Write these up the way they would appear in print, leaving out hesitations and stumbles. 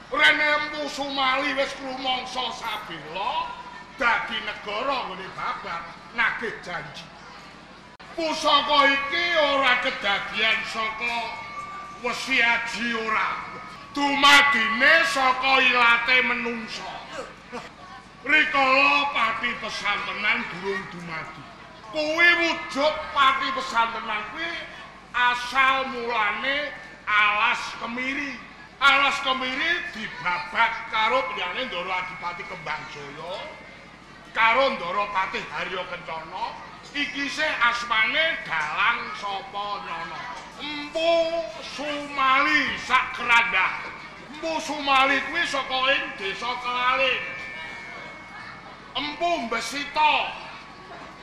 Rene Empu Sumali wis krumangsa sabela dadi negara nggone babar nagih janji. Pusaka iki ora kedadian saka wesi aji ora. Dumadine saka ilate menungsa. Rikala pati pesantenan durung dumadi. Kuwi wujud pati pesantenan kuwi asal mulane alas kemiri. Alas kemiri dibabat karo liyane Ndara Adipati Kembang Jaya karo Ndara Patih Harya Kencana. Iki sih asmane Dalang Sapa Nyana. Empu Sumali sak kerandah. Empu Sumali kuwi saka ing desa Kelaling. Empu Mbesita,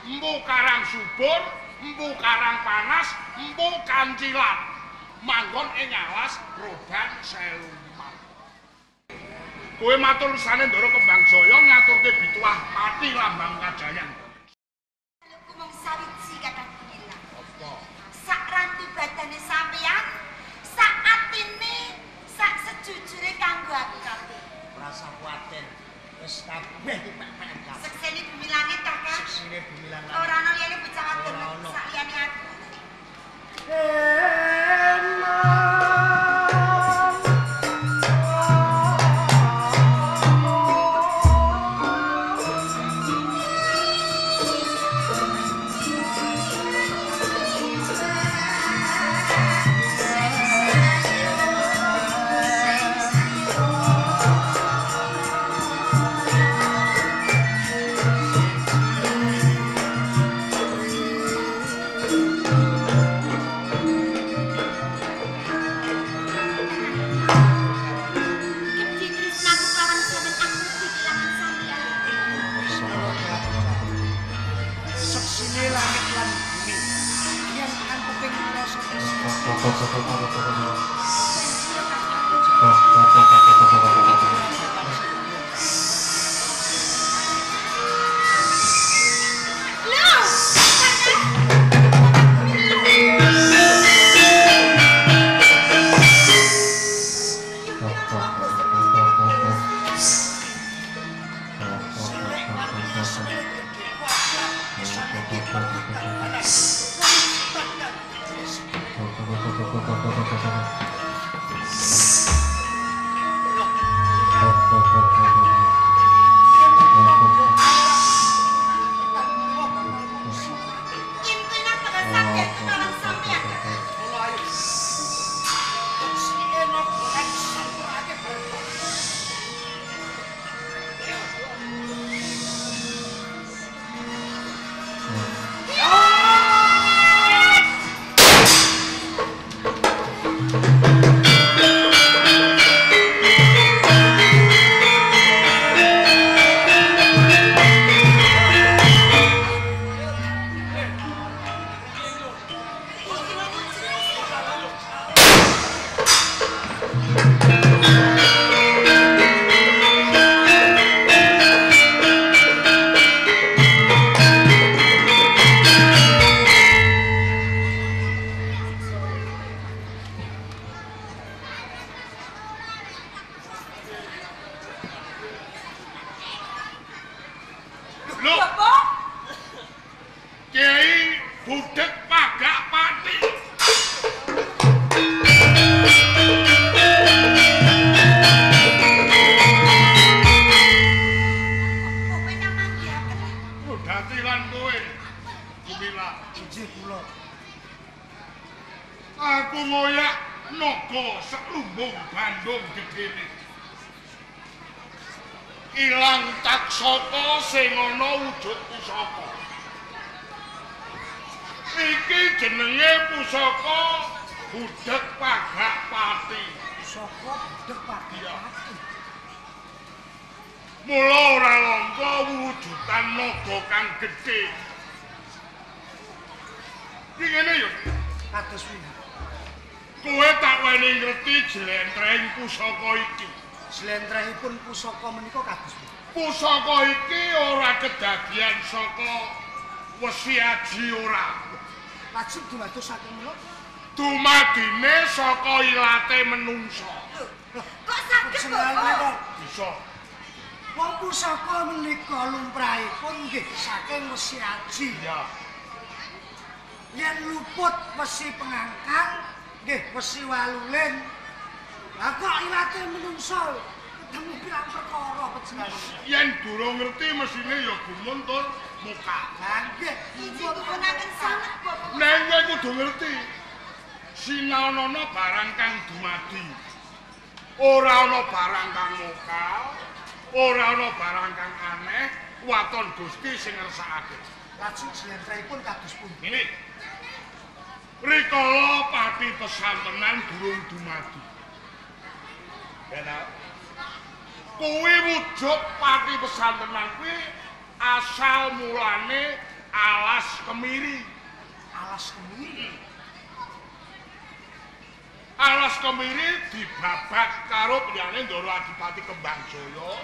Empu Karang Subur, Empu Karang Panas, Empu Kancilan manggon ing alas Roban Seluman. Kowe matur lisane Ndara Kembang Jaya ngaturke bituah pati lambang kajayan. Aku mung sawiji Kakang Gumilang. Apa? Sak rantu badane sampeyan, sak atine, sak sejujure kanggo aku kabeh. Ora usah kuwatir. Wis kabeh dipek-pek kabeh. Sekseni bumi langit, Kakang. Seksine bumi langit. Ora ana liyane bocah wadon sak liyane aku. Aku ngoyak naga saklumbung Bandung gedene. Ilang taksaka sing ana wujud pusaka. Iki jenenge pusaka Budheg Pagak Pati. Pusaka Budheg Pagak Pati. Mula ora langka wujudan naga kang gedhe. Iki ngene yo. Kados pundi? Kowe tak wenehi ngerti jlentrehing pusaka iki. Jlentrehipun pusaka menika kados pundi? Pusaka iki ora kedadian saka wesi aji ora. Wajib dumados saking menapa? Dumadine saka ilate menungsa. Kok saged, Bapak? Iso. Wong pusaka menika lumrahipun nggih saking wesi aji. Iya. Yen luput wesi pengangkang nggih wesi walulen. Lah kok ilate menungso ketemu pirang perkara pejenengan. Yen durung ngerti mesine ya gumun tur muka. Lah nggih, gugunaken sanget Bapak. Neng kowe kudu ngerti. Sinaonono barang kang dumadi. Ora ana barang kang mokal, ora ana barang kang aneh, waton Gusti sing ngersakake. Lajeng jlentrehipun kados pundi? Ngene. Rikala pati pesantenan durung dumadi. Ya ta? Kuwi wujud pati pesantenan kuwi asal mulane alas kemiri. Alas kemiri. Alas kemiri dibabat karo liyane Ndara Adipati Kembang Jaya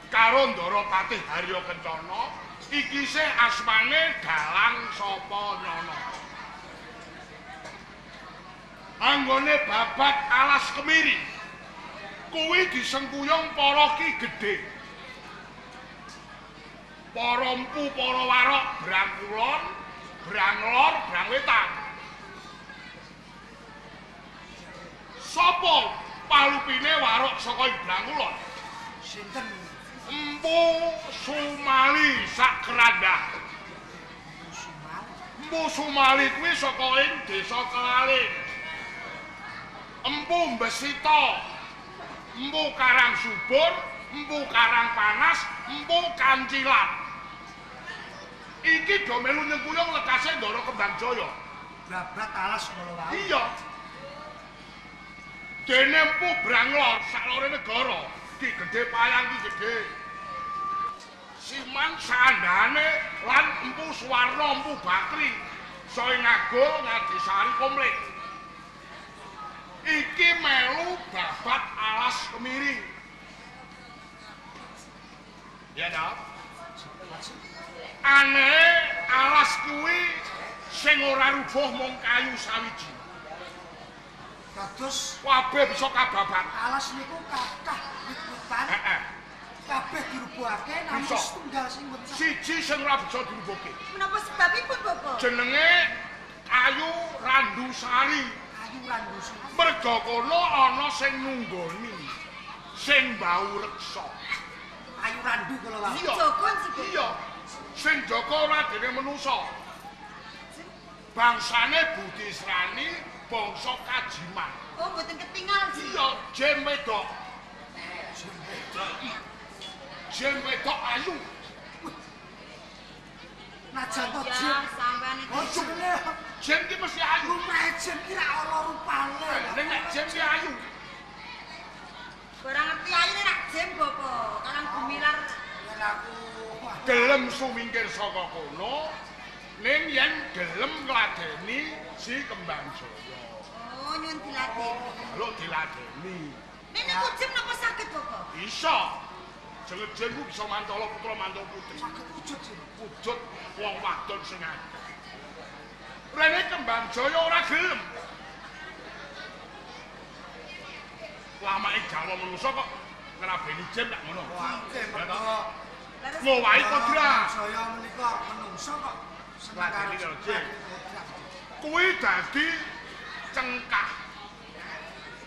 karo Ndara Patih Harya Kencana, iki sih asmane Dalang Sapa Nyana. Anggone babat alas kemiri kuwi disengkuyung para ki gedhe. Para empu, para warok, brang kulon, brang lor, brang wetan. Sapa palupine warok saka brang kulon? Sinten? Empu Sumali sak kerandah. Empu Sumali kuwi saka ing desa Kelaling. Empu Mbesita, Empu Karang Subur, Empu Karang Panas, Empu Kancilan. Iki do melu nyengkuyung lekase Ndara Kembang Jaya. Babat alas ngono wae. Iya. Dene Empu Branglor saklore negara, Ki Gedhe Payang Ki Gedhe Siman sandhane lan Empu Suwarna Empu Bakri saya ngagul Ngadisari Komplek. Iki melu babat alas kemiri. Ya ta? Aneh alas kuwi sing ora rubuh mung kayu sawiji. Kados kabeh bisa kababat. Alas niku kathah wit-witan. Heeh. Kabeh dirubuhake namung setunggal sing mboten. Siji sing ora bisa dirubuhke. Menapa sebabipun, Bapak? Jenenge kayu Randusari. Kayu Randusari. Merga kono ana sing nunggoni, sing bau reksa. Kayu randu kula wae. Iya. Jaga sih. Iya. Sing jaga ora dene manusa. Bangsane Budi Srani, bangsa Kajiman. Oh, mboten ketingal sih. Iya, jem wedok. Jem wedok ayu. Najan to jem sampean iki. Oh, jenenge jem ki mesti ayu. Rupae jem ki ra ana rupane. Ning nek jem ki ayu. Ora ngerti ayune rak jem, Bapak. Karang gumilar yen aku gelem sumingkir saka kono, ning yen gelem ngladeni si Kembang Jaya. Oh, nyuwun diladeni. Lho diladeni. Nek niku jem napa saged, Bapak? Bisa. Jeneng jem ku bisa mantala putra mantu putri. Saged wujud sih. Wujud wong wadon sing akeh. Rene Kembang Jaya ora gelem. Lamake Jawa manusa kok ngrabeni jem tak ngono. Wah, mergo ngowahi kodrat. Jaya menika menungsa kok seneng karo jem. Kuwi dadi cengkah.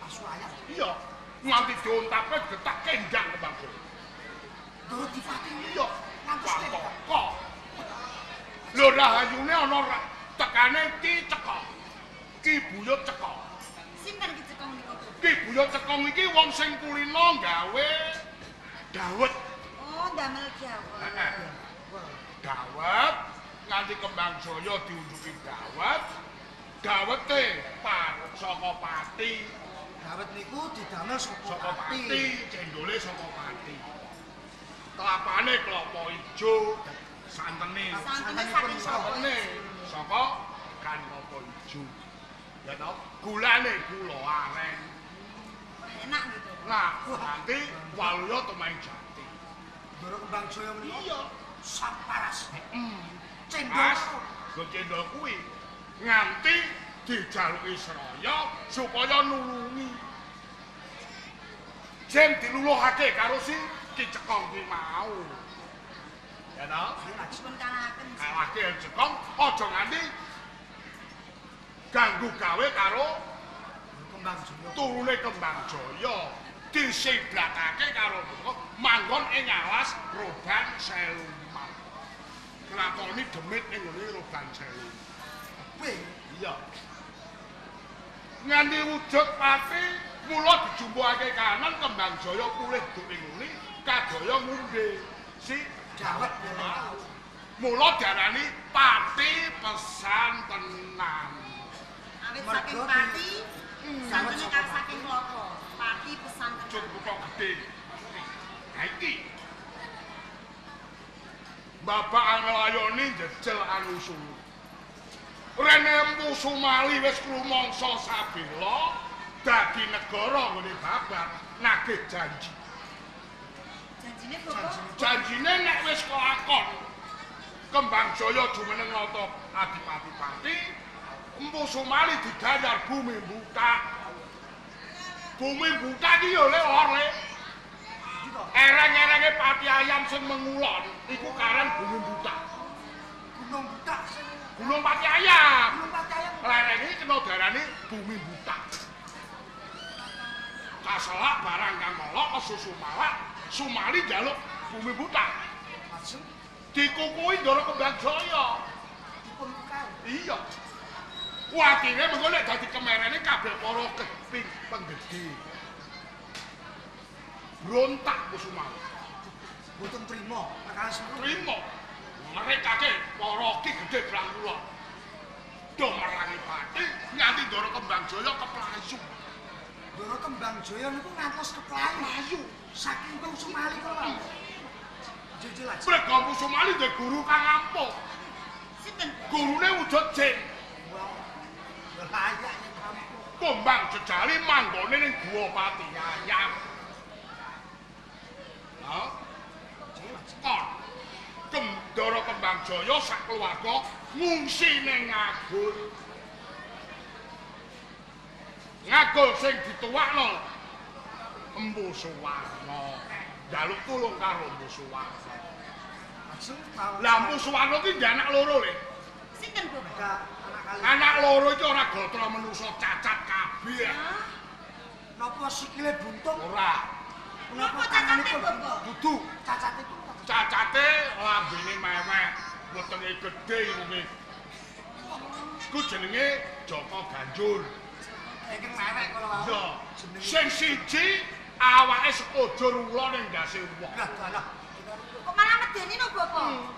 Asu ayam. Iya, nganti diontake getak kendang Kembang Jaya. Durung dipati. Iya, ngantos kok. Lho rahayune ana tekane Ki Cekong. Ki Buyut Cekong. Sinten Ki Cekong niku? Ki Buyut Cekong iki wong sing kulino gawe dawet. Oh, ndamel dawet. Heeh. Dawet nganti Kembang Jaya diunjuki dawet. Dawete par saka pati. Dawet niku didamel saka pati, cendole saka pati. Kelapane kelapa ijo, santene. Santene saka kan kelapa ijo. Ya toh, gulane gula aren. Enak gitu. Nah, nanti waluya tumain jati. Ndoro Kembang Jaya menika. Iya, saparas. Heeh. Cendol. Nggo cendol kuwi nganti dijaluki seraya supaya nulungi. Jen diluluhake karo si Ki Cekong ki mau. Ya ta? Dipun kalahaken. Kalahke Cekong aja nganti ganggu gawe karo Kembang Jaya. Turune Kembang Jaya disiblatake karo manggon ing alas Roban Seluman. Kratone demit ning ngene Roban Seluman. Iya. Nganti wujud pati mula dijumpuhake kanan Kembang Jaya pulih duk ing ngene kadaya ngombe si dawet mau. Mula diarani pati pesantenan. Awit saking pati santene kang saking Kloko. Pati pesantenan. Jung kutha gedhe. Ha iki. Bapak anglayoni jejel anusu. Rene Empu Sumali wis krumangsa sabela dadi negara nggone babar nagih janji. Janjine Bapak? Janjine nek wis kelakon Kembang Jaya jumeneng nata Adipati Pati, Empu Sumali diganjar bumi buta. Bumi buta iki ya le ora. Ereng-erenge pati ayam sing mengulon iku karan bumi buta. Gunung buta sing Gunung Pati Ayam. Gunung Pati Ayam. Lereng iki kena diarani bumi buta. Kaselak barang kang melok kesusu malak, Sumali njaluk bumi buta. Lajeng dikukuhi Ndara Kembang Jaya. Dipun buka. Iya. Kuwatire mengko nek dadi kemerene kabeh para keping penggede. Brontak Sumali. Mboten trima, perkara semono. Trima. Ngrekake para ki gedhe Brangkula. Do merangi pati nganti Ndara Kembang Jaya keplayu. Ndara Kembang Jaya niku ngantos keplayu. Playu saking Empu Sumali kula. Jujur aja. Merga Empu Sumali duwe guru kang ampuh. Sinten? Gurune wujud jin. Wah. Layak yen ampuh. Kembang jejali manggone ning Guwa Pati Ayam. Ha? Kon. Ndara Kembang Jaya sak keluarga ngungsi ning Ngagul. Ngagul sing dituwakno Empu Suwarna. Njaluk tulung karo Empu Suwarna. Lah Empu Suwarna ki ndek anak loro le. Sinten, Bapak? Anak loro iki ora gatra manusa cacat kabeh. Napa sikile buntung? Ora. Napa cacate, Bapak? Dudu. Cacate ku cacate lambene mewek, wetenge gedhe irunge. Iku jenenge Joko Ganjur. Ingkang mewek kala wau. Iya. Sing siji awake sekujur ula ning ndase wong. Lah dalah. Kok malah medeni no, Bapak?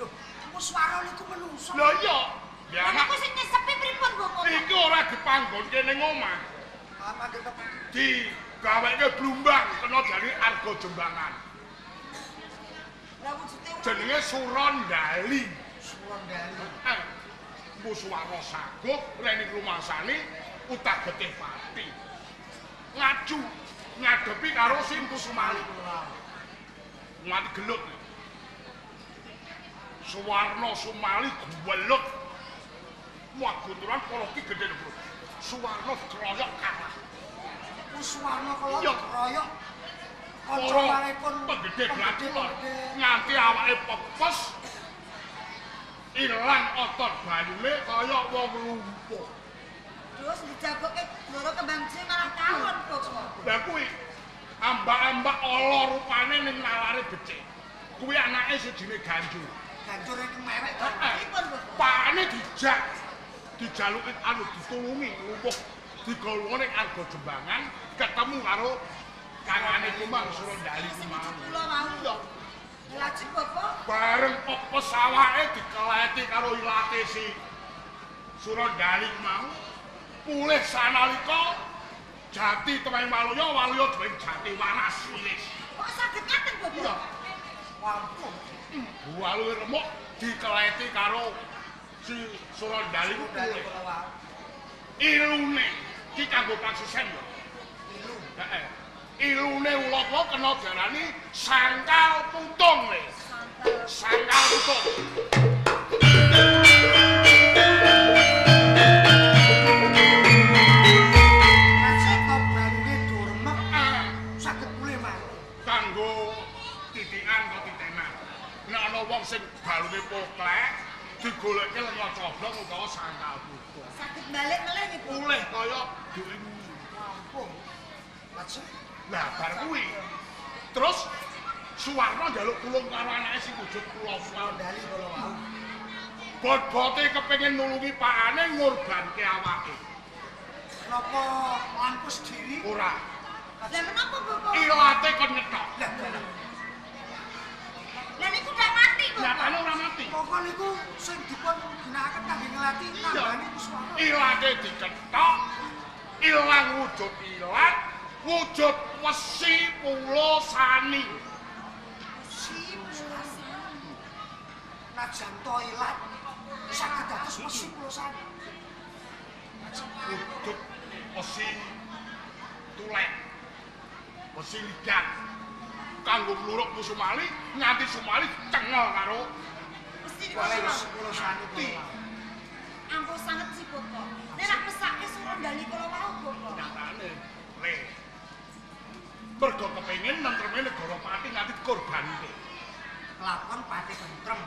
Lho, Empu Suwarna niku menungso. Lho iya. Ya anak sing nyesepi pripun, Bapak? Iki ora dipanggonke ning omah. Panggon tepundi? Digaweke blumbang kena jane arga jembangan. Lah wujude jenenge Surandali. Surandali. Empu Suwarna saguh rene rumasane utah getih pati. Ngaju ngadepi karo si Empu Sumali. Nganti gelut. Suwarna Sumali gelut. Wah gunturan para ki gedhe lho. Suwarna dikeroyok kalah. Empu Suwarna kala dikeroyok kanca penggede Brangkula nganti awake pepes ilang otot banyune kaya wong lumpuh. Terus dijagoke Ndara Kembang Jaya malah kawon, Bapak. Lah kuwi ambak-ambak ala rupane ning nalare becik. Kuwi anake sijine Ganjur. Ganjur ingkang mewek to. Pripun, Bapak? Pakane dijak dijaluki anu ditulungi lumpuh digolong ning arga jembangan ketemu karo kangane Kumang Surandali ku mau. Kula mau. Iya. Lajeng Bapak bareng pepes awake dikeleti karo ilate si Surandali mau pulih sanalika jati temeng waluya waluya duwe jati waras wilis. Kok saged ngaten, Bapak? Iya. Wampung. Waluwe remuk dikeleti karo si Surandali ku pulih. Ilune iki kanggo paksisen lho. Ilu. Heeh. Ilune ula kuwi kena diarani sangkal putung le. Sangkal putung. Rasika banyune durmek. Kanggo titikan kok titenan. Nek ana wong sing balunge poklek, digoleke lenga coblong utawa sangkal putu. Saged balik melih nggih, Bu. Pulih kaya duwe rampung. Lajeng lah bar kuwi. Terus Suwarno njaluk tulung karo anake sing wujud kula Surandali kula wau. Bot-bote kepengin nulungi pakane ngorbanke awake. Napa langkus diri? Ora. Lah menapa, Bapak? Ilate kon ngetok. Lah lah niku udah mati, Bapak. Nyatane ora mati. Pokok niku sing dipun ginakaken kangge ngelati nambani Puswana. Ilate diketok, ilang wujud ilat, wujud wesi pulosani. Wesi pulosani. Najan to ilat saged dados wesi pulosani. Wujud wesi tulek. Wesi ligat. Kanggo ngluruk Sumali nganti Sumali cengel karo wesi pulosani. Ampuh sanget sih, Bapak. Nek rak mesake Surandali kula wau, Bapak. Nyatane le. Mergo kepengin nentreme negara Pati nganti dikorbanke. Lakon Pati tentrem.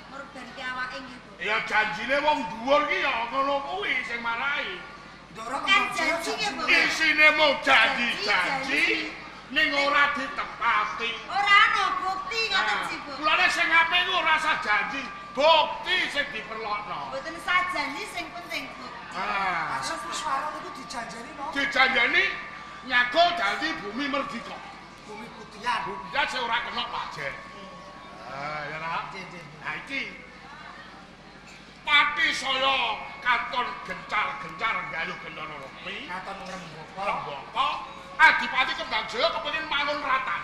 Ngorbanke awake nggih, Bapak. Ya janjine wong dhuwur ki ya ngono kuwi sing marai. Ndoro kan janji nggih, Bapak. Isine mung janji-janji ning ora ditepati. Ora ana bukti ngoten sih, Bu. Mulane sing apik iku ora usah janji, bukti sing diperlokno. Mboten usah janji sing penting bukti. Ah. Maksud Puswara niku dijanjeni napa? Dijanjeni nyago dadi bumi merdika. Bumi putihan. Bumi sing ora kena pajek. Ah, ya ra. Nah iki Pati saya katon gencar-gencar gayuh gendana rukmi, katon ngrembaka. Ngrembaka. Adipati Kembang Jaya kepengin mangun ratan.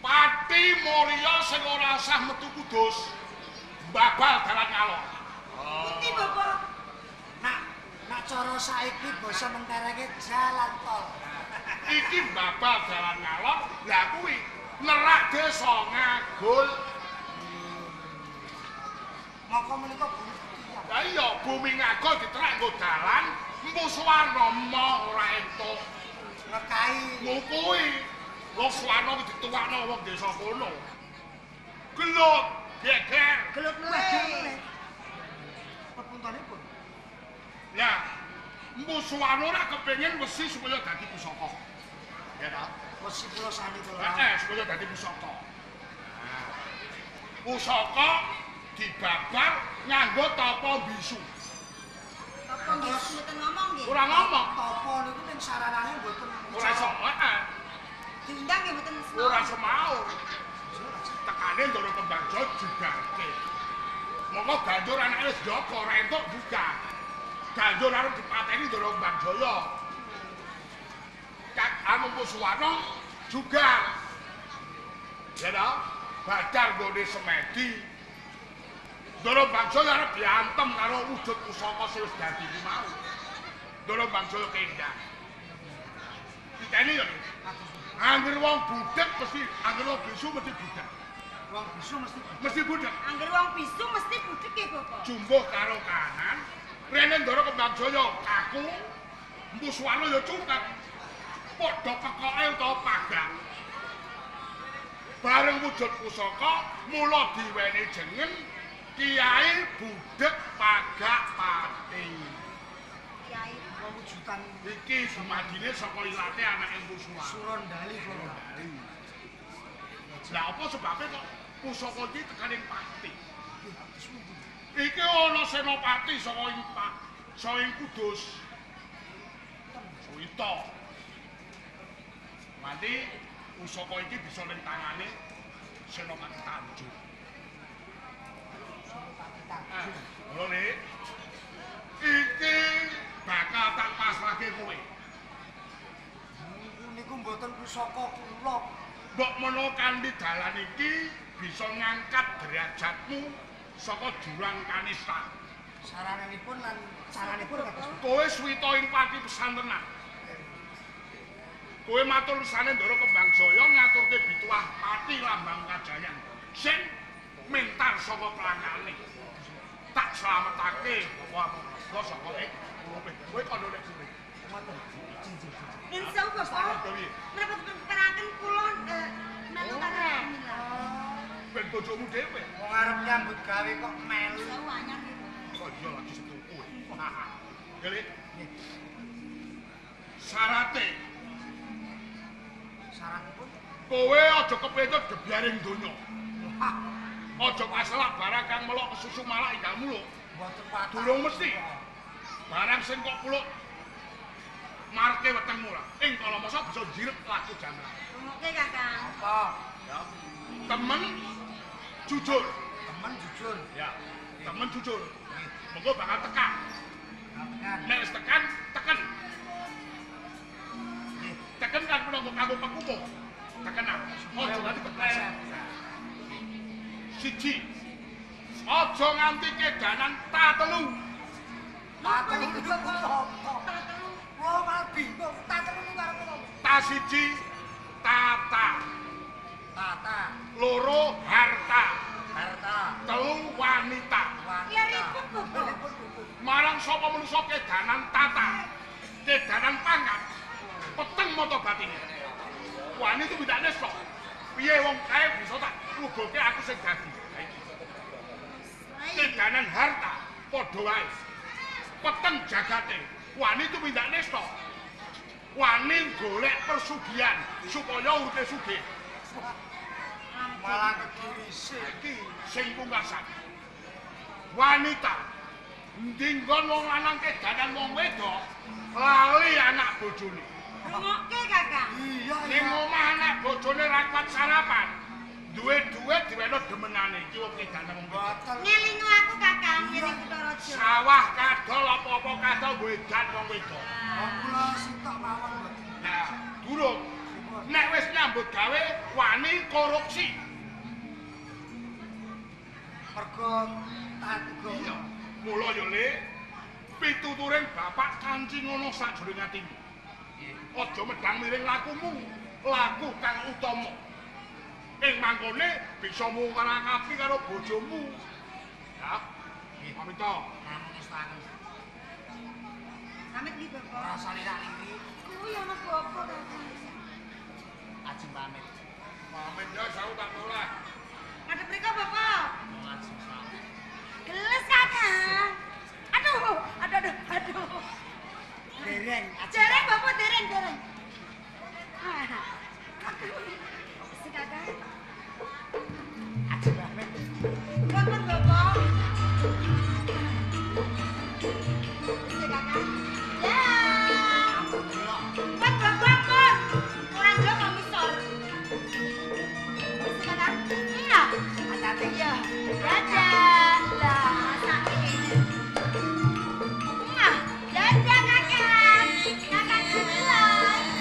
Pati Moria sing ora usah metu kudus, mbabal dalan ngalor. Putih, Bapak. Nak cara saiki basa menterenge jalan tol. Iki mbabal dalan ngalor, lha kuwi nerak desa Ngagul. Mongko menika bumi putihan. Lah iya, bumi Ngagul diterak nggo dalan. Empu Suwarno moh ora entuk ngekai ngukuhi. Wong Suwarno iki dituwakno wong desa kono. Gelut, geger, gelut mulih. Pepuntonipun. Lah, Empu Suwarno ora kepengin wesi supaya dadi pusaka. Ya ta? Wesi pulosane to. Heeh, supaya dadi pusaka. Pusaka dibabar nganggo tapa bisu. Tapa nggih mboten ngomong nggih. Ora ngomong. Tapa niku ning saranane mboten ora iso, heeh. Diundang nggih mboten semaur. Ora semaur. Tekane Ndoro Kembang Jaya jugarke. Monggo Ganjur anake wis jaga ora entuk buka. Ganjur arep dipateni Ndoro Kembang Jaya. Kak anu Empu Suwarno juga. Ya ta? Badar nggone semedi. Ndoro Kembang Jaya arep diantem karo wujud pusaka sing wis dadi ku mau. Ndoro Kembang Jaya kendang. Diteni ya. Angger wong budhek mesti, angger wong bisu mesti budhek. Wong bisu mesti budhek. Mesti budhek. Angger wong bisu mesti budhek nggih, Bapak. Jumbuh karo kanan, rene Ndoro Kembang Jaya kaku, Empu Suwarno ya cungkek. Padha pekoke utawa pagang. Bareng wujud pusaka, mula diweni jeneng Kiai Budhek Pagak Pati. Kiai wujudan iki sumadine saka ilate anake Empu Suwarno. Surandali kula. Lah apa sebabe kok pusaka iki tekaning Pati? Iki ana senopati saka ing saka ing Kudus. Suwita. Nanti pusaka iki bisa ning tangane Senopati Tanjung. Senopati Tanjung. Lho, Lik. Iki bakal tak pasrahke kowe. Niku mboten pusaka kula. Mbok menawa kanthi dalan iki bisa ngangkat derajatmu saka jurang kanista. Sarananipun lan caranipun kados kowe suwita ing pati pesantenan. Kowe matur lisane Ndoro Kembang Jaya ngaturke bituah pati lambang kajayan sing mentar saka pelangane. Tak slametake apa saka ing kowe kandhane kowe. Ngoten. Nun sewu, Bapak. Menapa dipun bojomu dhewe. Wong arep nyambut gawe kok melu. Anyar iki. Kok iya lagi setuku. Nggih. Syarate. Syaratipun kowe aja kepethuk gebyaring donya. Aja kaselak barang kang melok kesusu malak enggal muluk. Mboten patah. Durung mesti. Barang sing kok puluk marke wetengmu lah. Ing kala masa bisa njirep laku jamrah. Rungokke Kakang. Apa? Ya. Temen jujur. Temen jujur. Ya. Temen jujur. Mengko bakal tekan. Tekan. Nek wis tekan, teken. Teken kan menanggo kanggo pekumo. Tekenan. Aja nganti tekan. Siji. Aja nganti kedanan ta telu. Ta telu niku apa? Ta telu. Wah, malah bingung. Ta telu niku arep apa? Ta siji tata. Tata. Loro harta. Harta. Telu wanita. Biaripun Bapak. Marang sapa manusa kedanan tata. Kedanan pangkat. Peteng mata batine. Wani tumindakne sok. Piye wong kae bisa tak lugoke aku sing dadi. Kedanan harta padha wae. Peteng jagate. Wani tumindakne sok. Wani golek persugihan supaya uripe sugih. Malah kegirise iki sing pungkasan. Wanita endi nggon wong lanang kedanan wong wedok lali anak bojone. Rungokke Kakang. Iya. Ning omah anak bojone ra kuat sarapan. Duwe duit diweno demenane iki wong kedanan wong wedok. Ngelingu aku Kakang ning Kutha Raja. Sawah kadol apa-apa kadol wedan wong wedok. Wong kula sitok mawon mboten. Nah, durung. Nek wis nyambut gawe wani korupsi. Mergo taat uga. Iya. Mula ya Le, pituturing bapak kancing ana sajroning atimu. Aja medhang miring lakumu, laku kang utama. Ing mangkone bisa mungkarakapi karo bojomu. Ya. Nggih, pamit to. Namung istangen. Pamit nggih, Bapak. Ora usah lirak-liri. Kuwi ana bapak Kakang. Ajeng pamit. Pamit ya, aku tak mulih. Madhep mriko, Bapak. Ajeng pamit. Geles Kakang. Aduh, aduh, aduh, aduh. Dereng, dereng Bapak, dereng, dereng. Si Kakang. Ajeng pamit. Wonten Bapak. Si Kakang. Ya. Pun Bapak pun. Ora ndelok kok ngisor. Si Kakang. Iya. Hati-hati ya. Dadah. Lah, masake. Nah, dadah Kakang. Kakang gelas.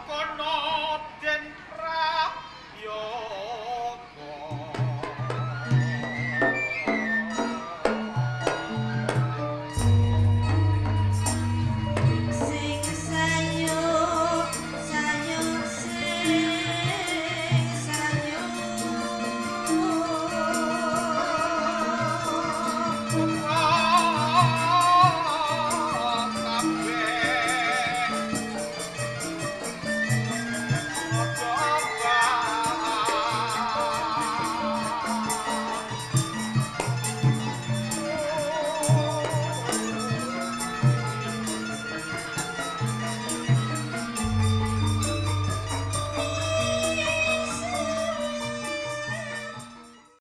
Kono.